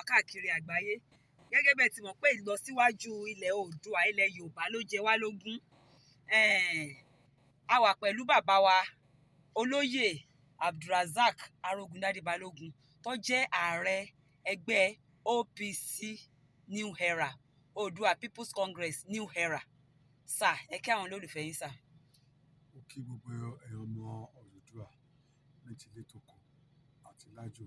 Káàkiri àgbáyé, gẹ́gẹ́ bẹ́ẹ̀ ti mọ̀ pé ìlọsíwájú ilẹ̀ Oòduà, ilẹ̀ Yorùbá ló jẹ wá lógún. A wà pẹ̀lú bàbá wa, Olóyè Abdulrasaq Arógundádé Balógun, tó jẹ́ ààrẹ ẹgbẹ́ OPC New Era, Oòduà People's Congress New Era. Sà, ẹ kí àwọn olólùfẹ́ yín, sà. Ó kí gbogbo ẹ̀yin ọmọ Oòduà ní tilé toko àti lájò.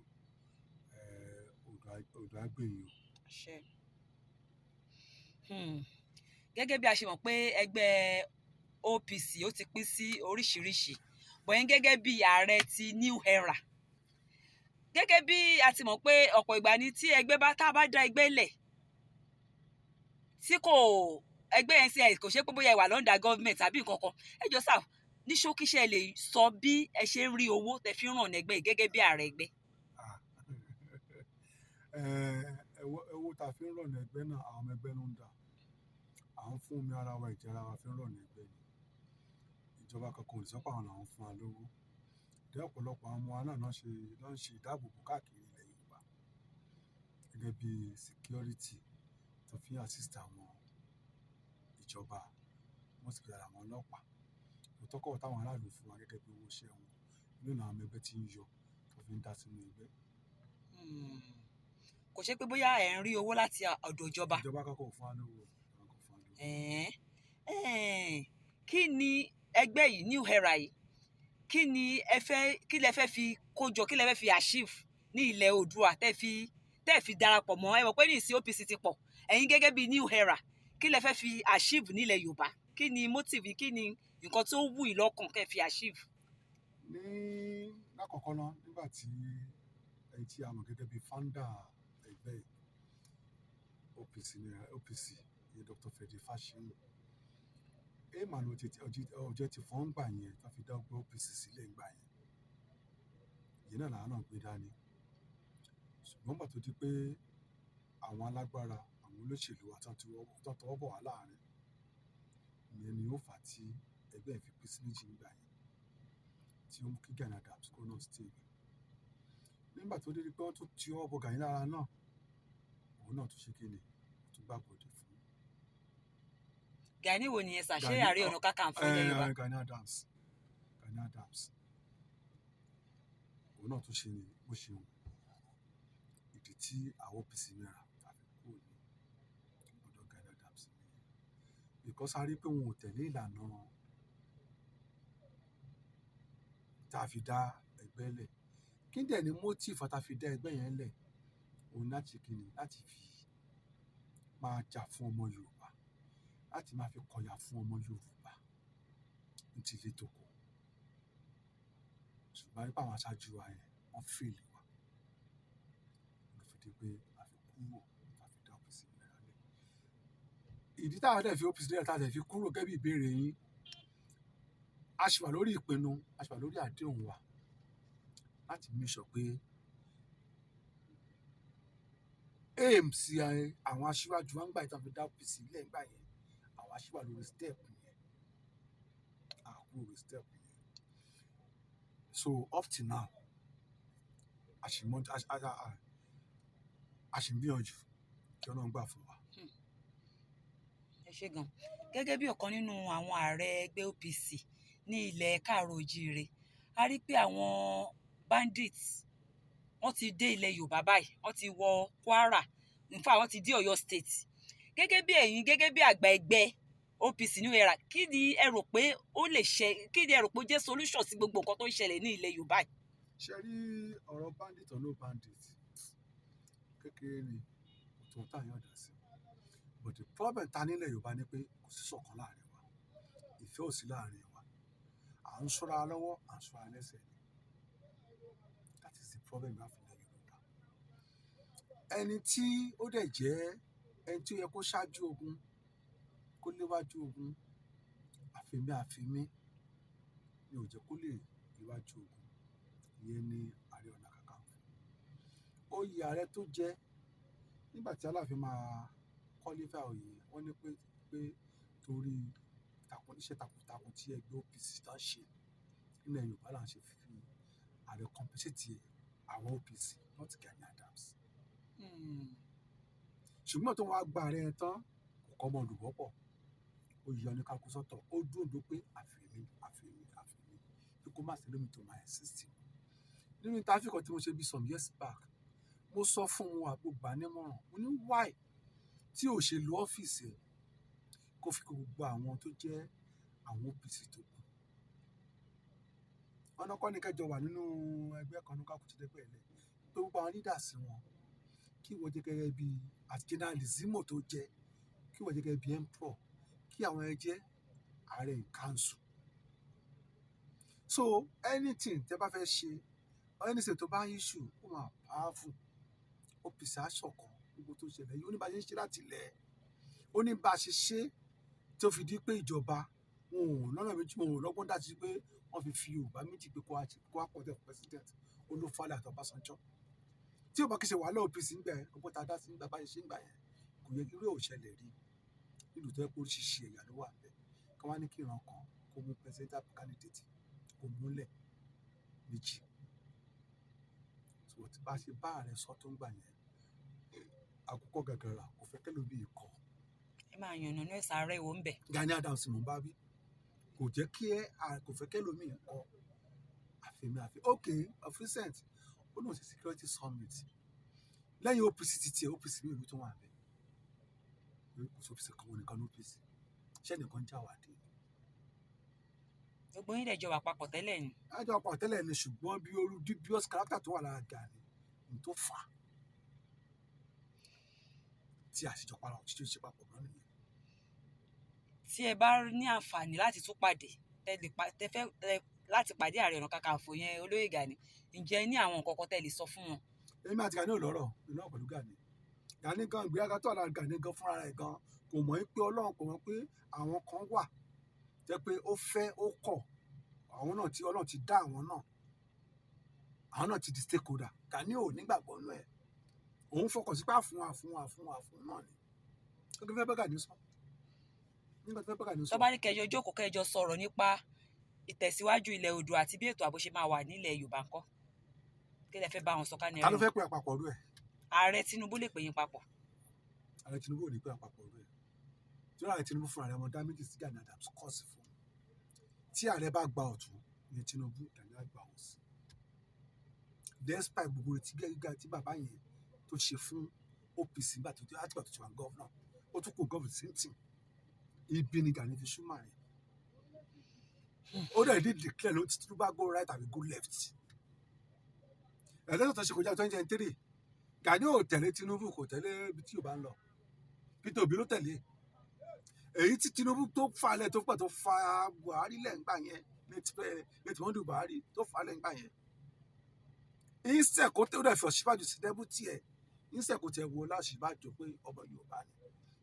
Oòduà gbè yín o. Àṣẹ. Gẹ́gẹ́ bí a ṣe mọ̀ pé ẹgbẹ́ OPC ó ti pín sí oríṣiríṣi bọ̀yẹn, gẹ́gẹ́ bí ààrẹ ti New Era, gẹ́gẹ́ bí a ti mọ̀ pé ọ̀pọ̀ ìgbà ni tí ẹgbẹ́ bá tá a bá dá ẹgbẹ́ lẹ̀ tí kò ẹgbẹ́ yẹn sí ẹ kò ṣe pé bóyá ẹ wà l'under government tàbí nǹkan kan. Ẹ jọ sà, ní ṣókí, ṣe lè sọ bí ẹ ṣe ń rí owó tẹ fi ń ràn ẹgbẹ́ yìí gẹ́gẹ́ bí ààrẹ ẹgbẹ́? Ah. Owó tá a fi ń run ẹgbẹ́ náà, àwọn ọmọ ẹgbẹ́ ló ń dà. À ń fún omi ara wa, ìjẹ ara wa fi ń run ẹgbẹ́ ni. Ìjọba kankan ò lè sọ pé àwọn làwọn fún wa lówó. Dé ọ̀pọ̀lọpọ̀ àwọn ọmọ wa náà ló ń ṣe ìdáàbòbò káàkiri ilẹ̀ Yorùbá gẹ́gẹ́ bí security tó fi ń assist àwọn ìjọba, wọ́n sì fi àwọn ọlọ́pàá. Òótọ́ kọ́ táwọn aráàlú fún wa gẹ́gẹ́ bí owó iṣẹ́ wọn. Inú làwọn ọmọ ẹgbẹ́ tí ń yọ tó fi ń dá sínú ẹgbẹ́. Kò ṣe pé bóyá ẹ̀ ń rí owó láti ọ̀dọ̀ ìjọba? Ìjọba kankan ò fún wa lówó. Ìjọba kò fún wa lówó. Ẹ̀ẹ́n. Ẹ̀ẹ́n. Kí ni ẹgbẹ́ yìí, New Era yìí, kí ni ẹ fẹ́, kí lẹ fẹ́ fi kójọ, kí lẹ fẹ́ fi achieve ní ilẹ̀ Oòduà tẹ́ fi darapọ̀ mọ́? Ẹ mọ̀ pé ní ìsìn OPC ti pọ̀. Ẹ̀yin gẹ́gẹ́ bí New Era, kí lẹ fẹ́ fi achieve nílẹ̀ Yorùbá? Kí ni motive? Kí ni nǹkan tó wù yín lọ́kàn kẹ́ fi achieve? Ní lákọ̀ọ́kọ́ náà, nígbà tí ẹni tí a mọ̀ gẹ́gẹ́ bí founder ẹgbẹ́ yìí, OPC ní OPC, ìyẹn Dr. Frederick Fasehun, aim and objective fún gbà yẹn tó fi dá ọgbẹ́ OPC sílẹ̀ ńgbà yẹn, ìyẹn náà làwọn náà gbé dání. Ṣùgbọ́n gbà tó di pé àwọn alágbára, àwọn olóṣèlú wa tán tọwọ́ bọ̀ wá láàrin, ìyẹn ni ó fà á tí ẹgbẹ́ yẹn fi pín sí méjì nígbà yẹn, tí ó mú kí Gani Adams kó náà stay away. Nígbà tó dé pé wọ́n tún ti ọwọ́ bọ Gani lára náà, òun náà tún ṣe kí ni, ó tún gbàbọ̀dè fún. Gani wo nìyẹn, sà? Ṣé Gani Ààrẹ Ọ̀nà Kakanfò ilẹ̀ Yorùbá? Gani Adams, Gani Adams, òun náà tún ṣe ni bó ṣe wù. Ìdí tí àwọn OPC mìíràn tàbí kúrò ní ọ̀dọ̀ Gani Adams nìyẹn, because a rí pé wọn ò tẹ̀lé ìlànà tá a fi dá ẹgbẹ́ lẹ̀. Kí dẹ̀ ni motive tá a fi dá ẹgbẹ́ yẹn lẹ̀? Òun láti kí ni, láti fi máa jà fún ọmọ Yorùbá, láti máa fi kọ̀yà fún ọmọ Yorùbá ní tilé toko. Ṣùgbọ́n nípa àwọn aṣáájú wa yẹn, wọ́n fail wa, ló fi di pé a fi kúrò, a fi dá OPC mìíràn lẹ̀. Ìdí táwa dẹ̀ fi OPC lẹ̀, tá a dẹ̀ fi kúrò, gẹ́gẹ́ bí ìbéèrè yín, a ṣì wà lórí ìpinnu, a ṣì wà lórí àdéhùn wa láti make sure pé aims àwọn aṣíwájú wa ń gbà yìí tó fi dá OPC lẹ̀ ńgbà yẹn, àwọn aṣíwájú lórí step yẹn, a kúrò lórí step yẹn. So up till now, a ṣì mọ a ṣì ń gbìyànjú kí Ọlọ́run gbà fún wa. Ẹ ṣé gan. Gẹ́gẹ́ bí ọ̀kan nínú àwọn ààrẹ ẹgbẹ́ OPC ní ilẹ̀ káàárọ̀ oòjíire, a rí pé àwọn bandits, wọ́n ti dé ilẹ̀ Yorùbá báyìí, wọ́n ti wọ Kwara, in fact wọ́n ti dé Ọ̀yọ́ State. Gẹ́gẹ́ bí ẹ̀yin, gẹ́gẹ́ bí àgbà ẹgbẹ́ OPC New Era, kí ni ẹ rò pé ó lè ṣe? Kí ni ẹ rò pé ó jẹ́ solution sí gbogbo nǹkan tó ń ṣẹlẹ̀ ní ilẹ̀ Yorùbá yìí? Ṣe rí ọ̀rọ̀ bandit or no bandit, kékeré ni, kò tó tá yàn dá sí. But the problem ta nílẹ̀ Yorùbá ni pé kò sí ṣọ̀kan láàrin wa, ìfẹ́ ò sí láàrin wa, à ń ṣọ́ra lọ́wọ́, à ń ṣọ́ra lẹ́sẹ̀ ni. That is the problem we have nílẹ̀ Yorùbá. Ẹni tí ó dẹ̀ jẹ́ ẹni tí ó yẹ kó ṣáájú ogun, kó léwájú ogun, àfẹ̀mí àfẹ̀mí ni ò jẹ́ kó lè léwájú ogun. Ìyẹn ni Ààrẹ Ọ̀nà Kakanfò. Oyè ààrẹ tó jẹ́ nígbà tí Aláàfin máa qualify oyè, wọ́n ní pé torí iṣẹ́ takuntakun tí ẹgbẹ́ OPC tó ń ṣe nílẹ̀ Yorùbá là ń ṣe fi ààrẹ compensate àwọn OPC, not Gani Adams. Ṣùgbọ́n tó wàá gba ààrẹ yẹn tán, kò kọ́ ọmọ olùbọ́ pọ̀, ó yọ ní kálukú sọ́tọ̀, ó dúró pé àfẹ́mi, àfẹ́mi, àfẹ́mi, bí kò má sí lómi tó máa exist. Nínú interview kan tí mo ṣe bí some years back, mo sọ fún wọn, àgbo gbà nímọ̀ràn, mo ní why tí ò ṣe lo ọ́fíìsì ẹ̀ kó fi kó gbogbo àwọn tó jẹ́ àwọn OPC tó kù. Ọ̀nà kọ́ ni kẹjọ wà nínú ẹgbẹ́ kan ní kákú ti dẹ́gbẹ́ ẹ̀ lẹ̀ pé gbogbo àwọn leaders wọn, kí wọ́n jẹ́ gẹ́gẹ́ bí àti generalissimo tó jẹ́, kí wọ́n jẹ́ gẹ́gẹ́ bí emperor, kí àwọn ẹ jẹ́ ààrẹ in council. So anything tẹ́ bá fẹ́ ṣe, anything tó bá issue, ó máa powerful. OPC aṣọ̀kan gbogbo tó ṣẹlẹ̀ yìí, ó ní bá a ṣe ń ṣe láti ilẹ̀, ó ní bá a ṣe ṣe tó fi di pé ìjọba wọn ò lọ́nà méjì, wọn ò lọ́gbọ́n dá sí pé wọ́n fi fi Yorùbá méjì pé kó wá contest president, Olúfálẹ̀ àti Ọbásanjọ́. Tí ò bá kí ṣe wàhálà OPC ń gbà yẹn, ọgbọ́n tá a dá sí nígbà bá ṣe ṣe ń gbà yẹn, kò yẹ kí irú ẹ̀ ò ṣẹlẹ̀ rí nílùú tó yẹ pé oríṣiríṣi ẹ̀yà ló wà níbẹ̀, kí wọ́n á ní kí ìran kan kó mú presidential candidate kó múlẹ̀ méjì. So tí bá ṣe bá ààrẹ sọ tó ń gbà yẹn, àkókò gàgàrà kò fẹ́ kẹ́lòmíì kọ́. Ẹ máa yànnà ní ẹ̀sà ààrẹ wo ń bẹ̀. Gani Adams mò ń bá wí, kò jẹ́ kí ẹ kò fẹ́ kẹ́lòmíì kọ́ àfẹ́mi àfẹ́. Ok, of recent, ó lóun ṣe security summit lẹ́yìn OPC ti tiẹ̀, OPC ní ìlú tó wà bẹ́ẹ̀, kò sí OPC kan, wọn nìkan ní OPC, ṣé ẹnìkan já wà dé. Gbogbo yín dẹ̀ jọ wà papọ̀ tẹ́lẹ̀ ni. Àjọ àpapọ̀ tẹ́lẹ̀ ni, ṣùgbọ́n bí olú dubious character tó wà lára Gani ní tó fà á tí àṣejọ para òṣìṣẹ́ ṣe papọ̀ mọ́ nìyẹn. Tí ẹ bá ní àǹfààní láti tún pàdé, tẹ lè pa tẹ fẹ́ tẹ láti pàdé Ààrẹ Ọ̀nà Kakanfò yẹn, olóyè Gani, ǹjẹ́ ní àwọn nǹkan kan tẹ lè sọ fún wọn? Èmi àti Gani ò lọ́rọ̀ ìlú náà pẹ̀lú Gani. Gani gan, ìgbéraga tó wà lára Gani gan fúnra rẹ̀ gan kò mọ̀ pé Ọlọ́run kò mọ̀ pé àwọn kan wà jẹ́ pé ó fẹ́ ó kọ̀, àwọn náà tí Ọlọ́run ti dá àwọn náà, àwọn náà ti di stakeholder. Gani ò nígbàgbọ́ nú ẹ̀, òun fọkàn sí pé àfún àfún àfún àfún náà ni. Kí ló fẹ́ bá Gani sọ nígbà tó fẹ́ bá Gani sọ? Tó bá ní kẹjọ jókòó, kẹjọ sọ̀rọ̀ nípa ìtẹ̀síwájú ilẹ̀ Oòduà àti bí ètò ààbò ṣe máa wà nílẹ̀ Yorùbá ńkọ́, kí lẹ fẹ́ bá wọn sọ ká ní Ta ló ẹ̀rọ? fẹ́ pè àpapọ̀ rú ẹ̀? Ààrẹ Tinubu lè pè yín papọ̀. Ààrẹ Tinubu ò ní pè àpapọ̀ rú ẹ̀ tí ààrẹ Tinubu fúnra rẹ̀ mọ damage sí Gani Adams kọ́ọ̀sì fún un. Tí ààrẹ bá gba ọ̀tún ní Tinubu, Gani á gba òsì, despite gbogbo tí gíga tí bàbá yẹn tó ṣe fún OPC nígbà tó àtìgbà tó ti wà governor, ó tún kó governor same thing. Ibi ni Gani fi súnmọ́ rẹ̀, ó dẹ̀ did declare ló ti Tinubu bá go right àbí go left. Election tó ṣe kọjá 2023, Gani ò tẹ̀lé Tinubu, kò tẹ̀lé ibi tí Yorùbá ń lọ. Peter Obi ló tẹ̀lé. Èyí tí Tinubu tó falẹ̀ tó pẹ̀ tó fa Buhari lẹ́ǹgbà yẹn, late Muhammadu Buhari tó falẹ̀ ńgbà yẹn, instead kó tó dẹ̀ fi Ọ̀ṣínbàjò sí deputy ẹ̀, instead kó tẹ̀ wo láṣìbàjò pé ọmọ Yorùbá ni,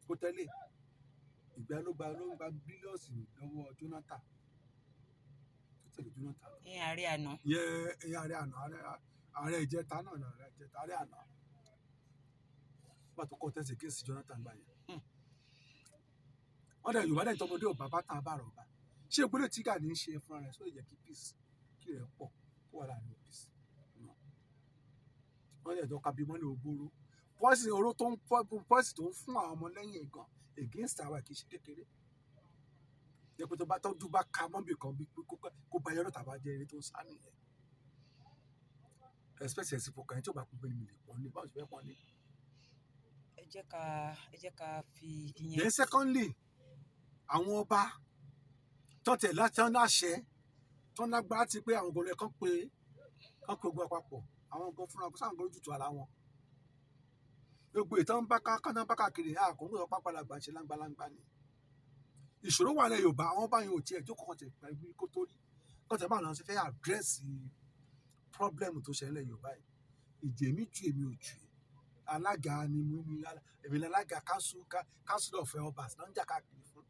kó tẹ́lẹ̀ ìgbà ló ń gba billions lọ́wọ́ Jonathan tó tẹ̀lé Jonathan. Ní ààrẹ àná. Yẹ ẹ̀yà ààrẹ àná, ààrẹ ìjẹta náà ní ààrẹ ìjẹta, ààrẹ àná, nígbà tó contest against Jonathan gbà yẹn. Wọ́n dẹ̀ Yorùbá dẹ̀ tọmọdé ò bàbá tán àbá rọ̀ bá ṣé ìpínlẹ̀ tí Gani ń ṣe fúnra rẹ̀ sóò jẹ́ kí peace kí rẹ̀ pọ̀ kó wà láàrin peace. Wọ́n dẹ̀ tọ́ka bí mọ́lẹ̀ ògbóró pọ́ìsì oró tó ń pọ́ìsì tó ń fún àwọn ọmọ lẹ́yìn ẹ̀ gan against àwa kì í ṣe kékeré, jẹ́ pé tó bá tọ́jú bá ka mọ́bì kan bí kó bá yọrọ tàbá jẹ́ eré tó ń sá nìyẹn. Respect ẹ̀ sì fọkàn ẹ̀ tí ò bá pín pé mi lè pọ́n ní báwo ṣe fẹ́ pọ́n ní. Ẹ jẹ́ ká fi ìyẹn. Then secondly, àwọn ọba tọ́tẹ̀ láti tán láṣẹ tán lágbára ti pé àwọn gọlẹ̀ kan pé ogun àpapọ̀, àwọn gan fúnra kó sáwọn gan lójútu ara wọn. Gbogbo ìtàn bá ká kánná bá káàkiri àkóńgbò ọ̀pá padà ṣe láńgbáláńgbá ni ìṣòro wà lẹ Yorùbá. Àwọn báyìí ò tiẹ̀ jókòó kan tẹ̀ pẹ̀lú kó tó rí kó tẹ̀ báwọn náà ṣe fẹ́ address problem tó ṣẹlẹ̀ Yorùbá yìí. Ìjẹ́ mi ju èmi ò jù ẹ́, alága ni mo ní, èmi ní alága council of elders náà ń jà káàkiri fún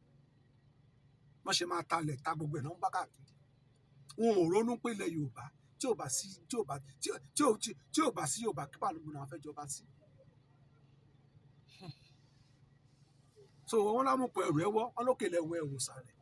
wọ́n ṣe máa talẹ̀ ta gbogbo ẹ̀ náà ń bá káàkiri. Wọn ò ronú pé ilẹ̀ Yorùbá tí ò bá sí tí ò bá tí ò tí ò bá sí Yorùbá, kí pàlọ́ náà fẹ́ jọba sí. So wọn lámùpọ̀ ẹrù ẹ wọ́ wọn lókè lẹ́wọ̀ ẹ̀wò sàlẹ̀.